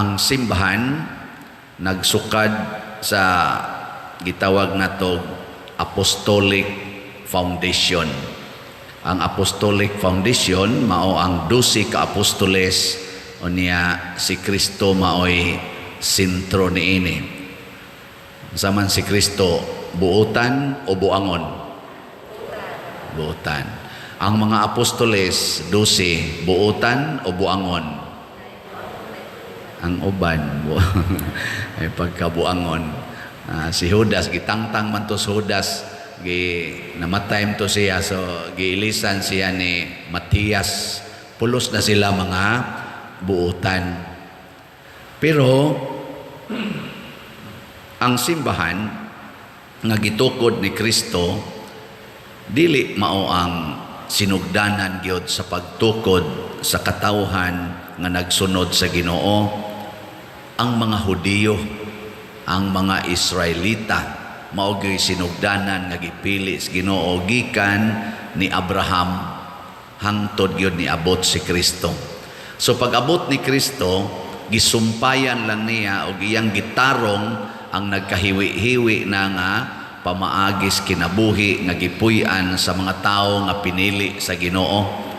Ang simbahan nagsukad sa gitawag nato Apostolic Foundation. Ang Apostolic Foundation mao ang 12 ka apostoles, unya si Kristo maoy sentro niini. Zaman si Kristo, buotan o buangon? Buotan. Ang mga apostoles, 12, buotan o buangon? Ang uban ay pagkabuangon. Si Judas, gitangtang man to si Judas, gi namatay man to siya, so giilisan siya ni Matias. Pulos na sila mga buotan. Pero ang simbahan nga gitukod ni Kristo dili mao ang sinugdanan gyud sa pagtukod sa katawhan nga nagsunod sa Ginoo. Ang mga Hudiyo, ang mga Israelita, mao gyud sinugdanan nga gipili sa Ginoo gikan ni Abraham hangtod gyud niabot si Kristo. So pag-abot ni Kristo, gisumpayan lang niya og iyang gitarong ang nagkahiwi-hiwi na nga pamaagis kinabuhi nga gipuy-an sa mga tawo nga pinili sa Ginoo.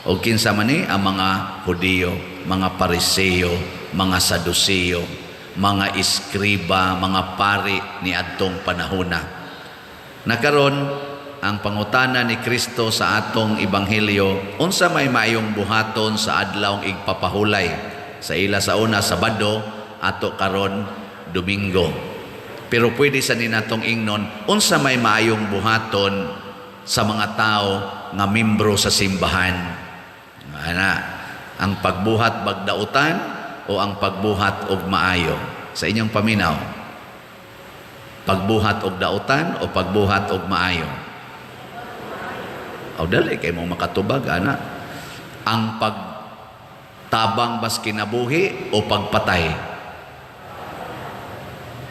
O kinsa man ni ang mga Hudiyo, mga Pariseo, mga Saduceo, mga eskriba, mga pari ni adtong panahona. Nakaron ang pangutana ni Kristo sa atong ebanghelyo, unsa may maayong buhaton sa adlaw igpapahulay? Sa ila sa una, Sabado, ato karon, Domingo. Pero pwede sa ninatong ingnon, unsa may maayong buhaton sa mga tao nga membro sa simbahan? Ana, ang pagbuhat bag dautan o ang pagbuhat og maayo? Sa inyong paminaw, pagbuhat og dautan o pagbuhat og maayo? O dali kay mo makatubag ana. Ang pagtabang bas kinabuhi o pagpatay?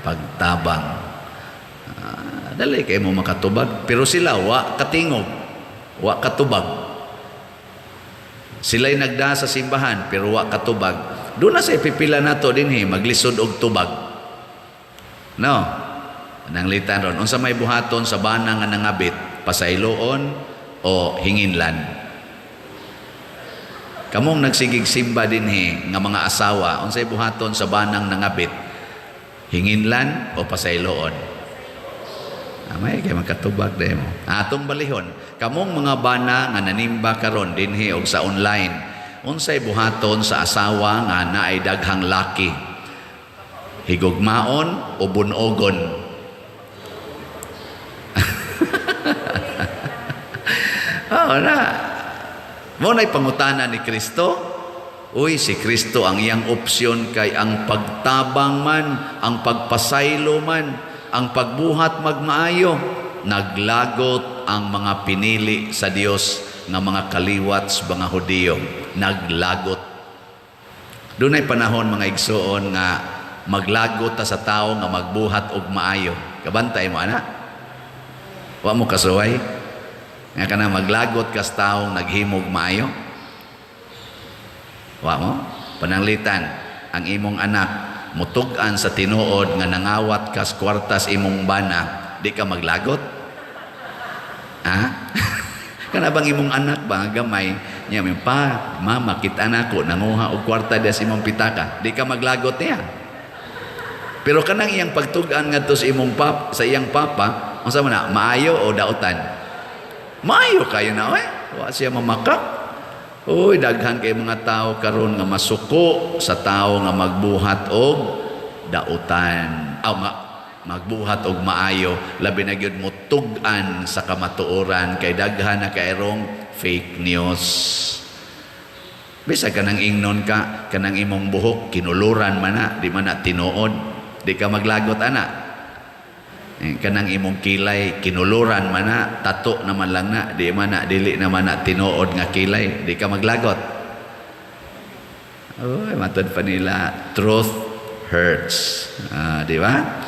Pagtabang. Dali kay mo makatubag, pero sila wa katingog, wa katubag. Sila'y nagda sa simbahan pero wa katubag. Doon na sa ipipila nato dinhi maglisod og tubag. No. Nanglitan ron unsa may buhaton sa bana nga nangabit, pasayloon o hinginlan? Kamong nagsigig simba dinhi nga mga asawa, unsay buhaton sa banang nangabit? Hinginlan o pasayloon? Amay kay makatubag dahil mo. Atong balihon, kamong mga bana nga nanimba karon dinhi og sa online, unsay buhaton sa asawa nga naay daghang laki? Higugmaon o bunogon? Oo na. Mo na'y pangutana ni Kristo. Uy, si Kristo ang iyang opsyon kay ang pagtabang man, ang pagpasaylo man, ang pagbuhat magmaayo. Naglagot ang mga pinili sa Dios nga mga kaliwat sa mga Hudiyo. Naglagot. Dunay panahon, mga igsuon, nga maglagot ta sa tao nga magbuhat og maayo. Kabantay mo ana? Wa mo kasuway? Nga kana maglagot kas taong naghimog maayo? Wa mo? Pananglitan, ang imong anak mutug-an sa tinuod nga nangawat kas kwartas imong bana, di ka maglagot? Ha? Kana bang imong anak ba gamay niya may pa, "Mama, kita nako nanguha og kwarta diya sa imong pitaka," di ka maglagot niya? Pero kanang iyang pagtug-an ngadto sa imong pap sa iyang papa, unsa man na, maayo o dautan? Maayo kayo na oy. Wa siya mamakak. Uy, daghan kay mga tao karon nga masuko sa tao nga magbuhat og dautan. Aw, magbuhat og maayo, labi na gyud mutug-an sa kamatuoran kay daghan na kayrong fake news. Bisag kanang ingnon ka, kanang imong buhok kinuluran man na, di man na tinuod. Di ka maglagot ana? Kanang imong kilay kinuluran man na, tato naman lang na, di man na, dili naman na tinuod nga kilay, di ka maglagot? Oy, matod pa nila, truth hurts. Di ba?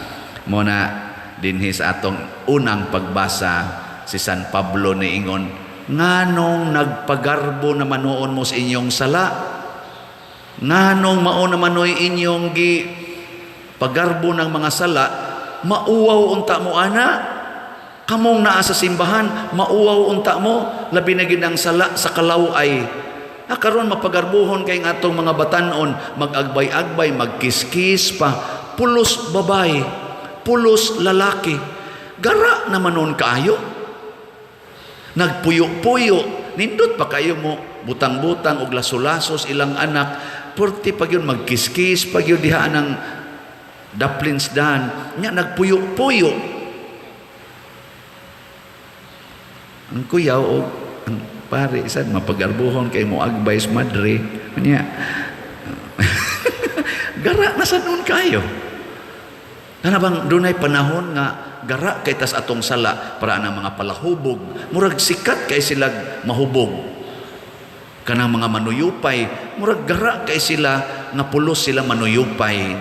Mo na dinhi sa atong unang pagbasa, si San Pablo niingon, "Nganong nagpagarbo na manuon mo sa inyong sala?" Nganong mao naman noy inyong gi pagarbo ng mga sala, mauwaw unta mo ana? Kamong naa sa simbahan, mauwaw unta mo, labi na gid ang sala sa kalaw-ay. Ah, karon mapagarbuhon kay ng atong mga batanon, mag-agbay-agbay, magkiskis pa, pulos babae, pulos lalaki. Gara naman nun kaayo. Nagpuyo-puyo, nindot pa kayo mo butang-butang og laso-lasos ilang anak, purti pag yun magkiskis pag yun diha ng daplins dan, nya nagpuyo-puyo. Ang kuyaw o ang pare sad mapagarbuhon kay mo advice madre nya. Gara na sa nun kayo. Kana bang dunay panahon nga gara kay tas atong sala para ang mga palahubog, murag sikat kay sila mahubog. Kanang mga manuyupay, murag gara kay sila nga pulos sila manuyupay.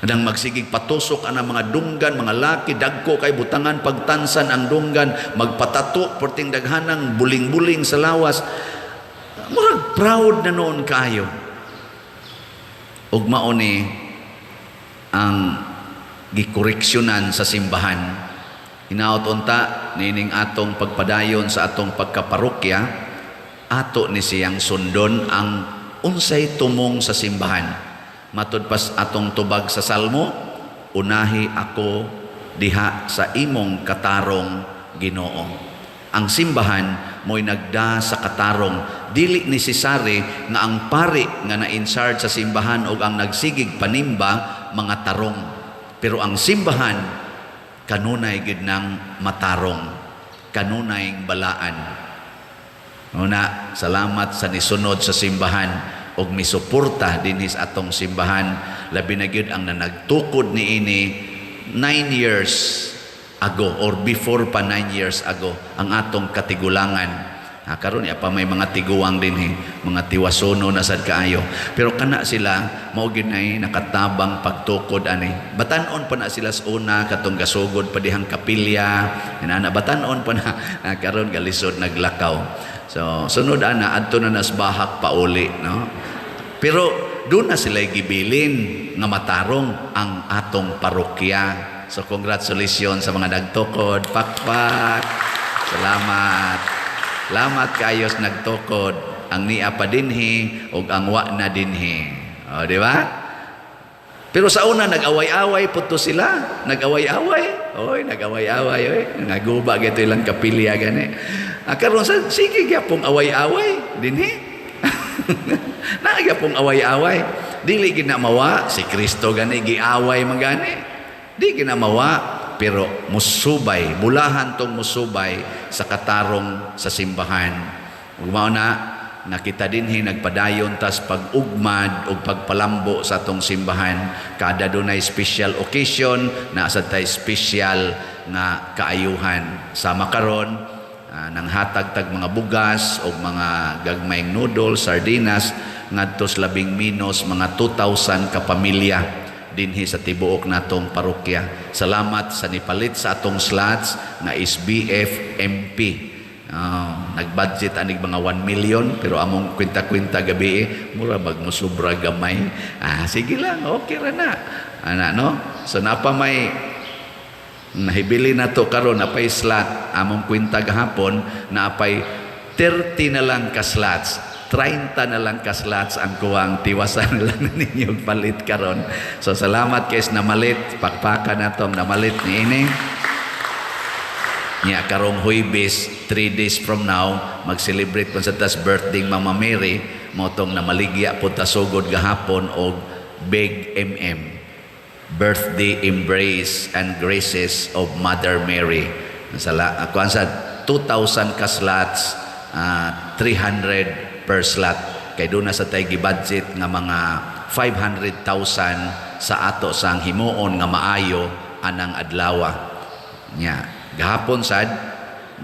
Kanang magsigig patusok ang mga dunggan, mga laki, dagko kay butangan pagtansan ang dunggan, magpatato perting daghanang buling-buling sa lawas. Murag proud na noon kayo. Ug mao ni ang gikoreksyonan sa simbahan. Hinaot unta nining atong pagpadayon sa atong pagkaparokya, ato ni siyang sundon ang unsay tumong sa simbahan. Matud pas atong tubag sa Salmo, unahi ako diha sa imong katarong, Ginoo. Ang simbahan mo'y nagda sa katarong. Dili necessary nga ang pari nga na-in charge sa simbahan o ang nagsigig panimba mga tarong. Pero ang simbahan kanunay gid nang matarong, kanunay balaan. Una, salamat sa nisunod sa simbahan og misuporta dinhi sa atong simbahan, labi na gyud ang nanagtukod niini 9 years ago or before pa 9 years ago, ang atong katigulangan. Ha, karon pa may mga tiguang dinhi, mga tiwasono na sad kaayo. Pero kana sila mao gyud nay nakatabang pagtukod ani. Batan-on pa na sila sa una katong gasugod pa dihang kapilya. Inana batan-on pa na ha, karon galisod naglakaw. So sunod ana adto na nas bahak pauli, no. Pero doon na sila gibilin nga matarong ang atong parokya. So congratulations sa mga nagtukod. Pakpak. Salamat. Salamat kayo sa nagtukod. Ang nia pa dinhi ug ang wa na dinhi. O, di ba? Pero sa una nag-away-away po to sila. Nag-away-away. Oy, nag-away-away oy. Naguba gito ilang kapilya gani. Ah, karon sa sige gyapong away-away dinhi. Naa gyapong away-away. Dili gid na mawa si Kristo gani giaway man gani. Di gid na mawa pero musubay, bulahan tong musubay sa katarong sa simbahan. Ug mao na nakita dinhi nagpadayon tas pag-ugmad ug pagpalambo sa atong simbahan. Kada dunay special occasion, naa sad tay special nga kaayuhan. Sama karon nanghatag tag mga bugas o mga gagmayng noodles, sardinas ngadto sa labing minos mga 2,000 ka pamilya dinhi sa tibuok natong parokya. Salamat sa nipalit sa atong slots nga SBF MP. Nag-budget anig mga 1 million pero among kwenta-kwenta gabi eh, mura bag mosubra gamay. Ah, sige lang, okay ra na. Ana no? So napa may nahibili na to karon, napay slot among kwenta gahapon, naapay 30 na lang ka slots, 30 na lang ka slots ang kuwang tiwasan na lang ninyo palit karon. So salamat kay namalit, pakpakan natong namalit niini. Nya karong Huwebes, 3 days from now, mag-celebrate pa sa tas birthday Mama Mary, mao tong namaligya po ta sugod gahapon og Big MM. Birthday Embrace and Graces of Mother Mary. Sala, kuan sa 2,000 ka slots, 300 per slot. Kay doon na sa tay gi-budget nga mga 500,000 sa ato sang himuon nga maayo anang adlawa. Nya, gahapon sad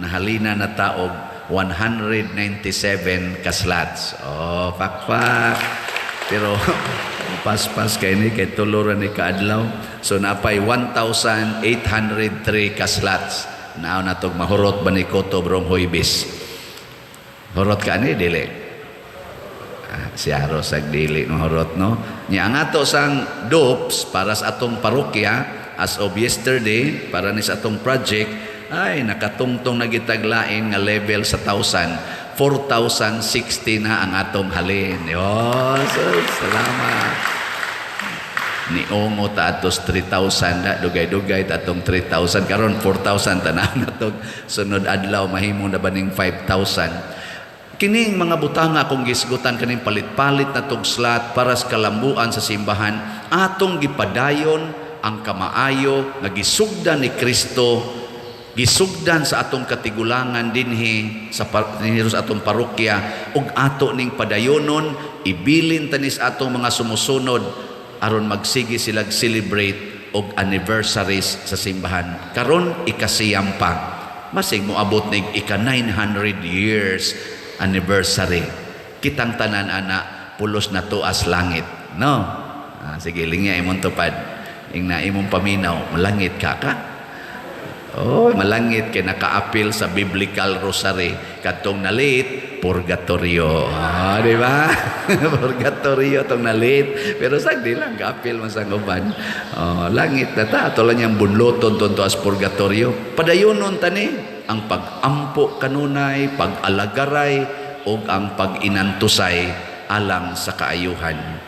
nahalina na taog 197 ka slots. Oh, pakpak. Pero paspas kay ni kay tulo ra ni kaadlaw. So napay 1,803 ka slots. Nao na tog mahurot ba ni Koto brong Huybis. Hurot ka ni dili. Ah, siyaro sa dili no horot, no. Nya ang ato sang dupes para sa atong parokya as of yesterday, para ni sa atong project, ay nakatungtong na gitag lain nga level sa thousand, 4,060 na ang atong halin. Yo, so, salamat. Niungo ta atos 3,000 na, dugay-dugay ta atong 3,000, karon 4,000, tanan na to. Sunod adlaw mahimo na baning 5,000. Kining mga butanga akong gisgutan, kaning palit-palit na tog slot para sa kalambuan sa simbahan, atong gipadayon ang kamaayo nga gisugdan ni Kristo, gisugdan sa atong katigulangan dinhi sa atong parokya, ug ato ning padayonon, ibilin tanis atong mga sumusunod aron magsige sila celebrate og anniversaries sa simbahan. Karon ikasiyam pa, masig moabot nig ika 900 years anniversary. Kitang tanan ana pulos na tuas langit, no? Ah, sige, lingya imong tupad, ingna imong paminaw, malangit ka ka. Oh, malangit kay nakaapil sa biblical rosary. Katong nalit, purgatorio. Ah, di ba? Purgatorio tong nalit. Pero sagdi lang kaapil man sa uban. Oh, langit na ta. Ato lang yung bunloton ton as purgatorio. Padayonon tani ang pag-ampo kanunay, pag-alagaray ug ang pag-inantusay alang sa kaayuhan.